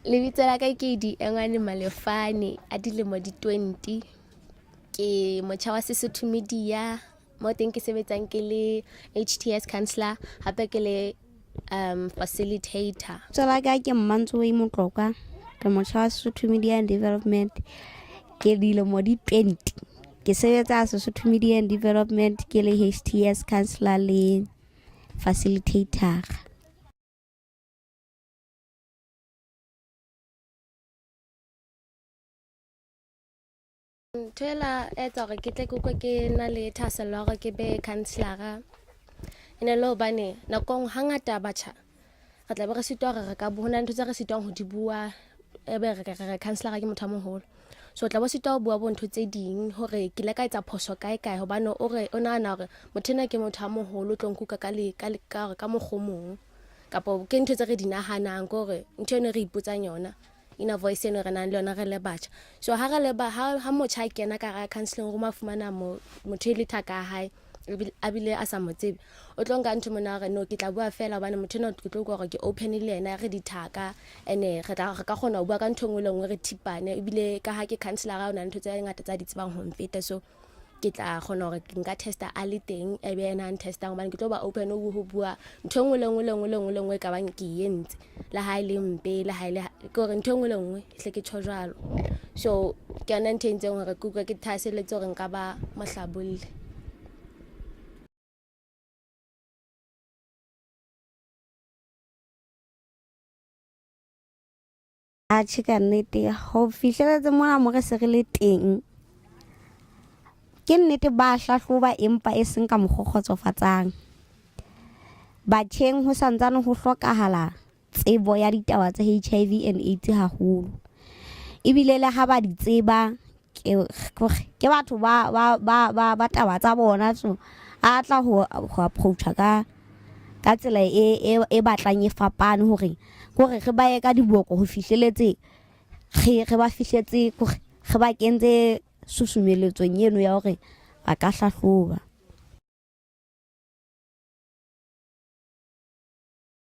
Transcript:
Lebitso la ka ke Diengwane Malefane a dilemo di 20. Ke motjha wa Sesotho Media mo teng ke sebetsang ke le HTS counselor hape ke le facilitator. Lebitso la ka ke Mmantsoe Motlokwa, ke motjha wa Sesotho Media and Development, ke dilemo di 20. Ke sebetsa Sesotho Media and Development ke le HTS counselor le facilitator. Ntho ela e etsa hore ke tle ke utlwe ke na le thahasello ya hore ke be counselor-a e ne le hobane nakong hangata batjha re tla be re sitwa hore re ka ho na le ntho tse re sitwang ho di bua ebe re re counselor-a ke motho a moholo. So tla bo sitwa ho bua bo ntho tse ding hore ke ile ka etsa phoso kae kae hobane o re o nahana hore motho enwa ke motho a moholo o tlo nkuka ka le ka ka ka mokgwa o mong kapo ke ntho tse re di nahanang ke hore ntho eno re ipotsang yona inner voice eno re nang le yona re le batjha. So ha re le ba ha motjha a kena ka hara counseling room a fumana motho e le thaka ya hae a bile a sa mo tsebe, o tlo nka ntho mona hore no ke tla bua fela hobane motho enwa ke tlo utlwa hore ke open le yena re dithaka ene re tla re ka kgona ho bua ka ntho e nngwe le nngwe re thipane ebile ka ha ke counselor-a o na le ntho tse ngata tsa di tsebang ho mfeta. So ke tla kgona hore nka testa a le teng e be ena a ntestang hobane ke tlo ba open ho bua ntho e nngwe le nngwe le nngwe le nngwe le nngwe e ka bang ke e entse le ha e le mpe le ha e le ke hore ntho e nngwe le nngwe hle ke tjho jwalo. So ke yona ntho e entseng hore ke utlwe ke thahaselletse hore nka ba mohlabolli. Atjhe ka nnete ho fihleletse mona mo re se re le teng. Ke nnete ba hlahloba empa e seng ka mokgwa o kgotsofatsang. Batjheng ho santsane ho hlokahala tsebo ya ditaba tsa HIV and AIDS haholo. Ebile le ha ba di tseba ke batho ba ba ba ba ba taba tsa bona so a tla ho ho approacha ka ka tsela e e e batlang e fapane hore kore re ba ye ka diboko ho fihleletse re re ba fihletse kore re ba kentse susumeletsong eno ya hore ba ka hlahloba.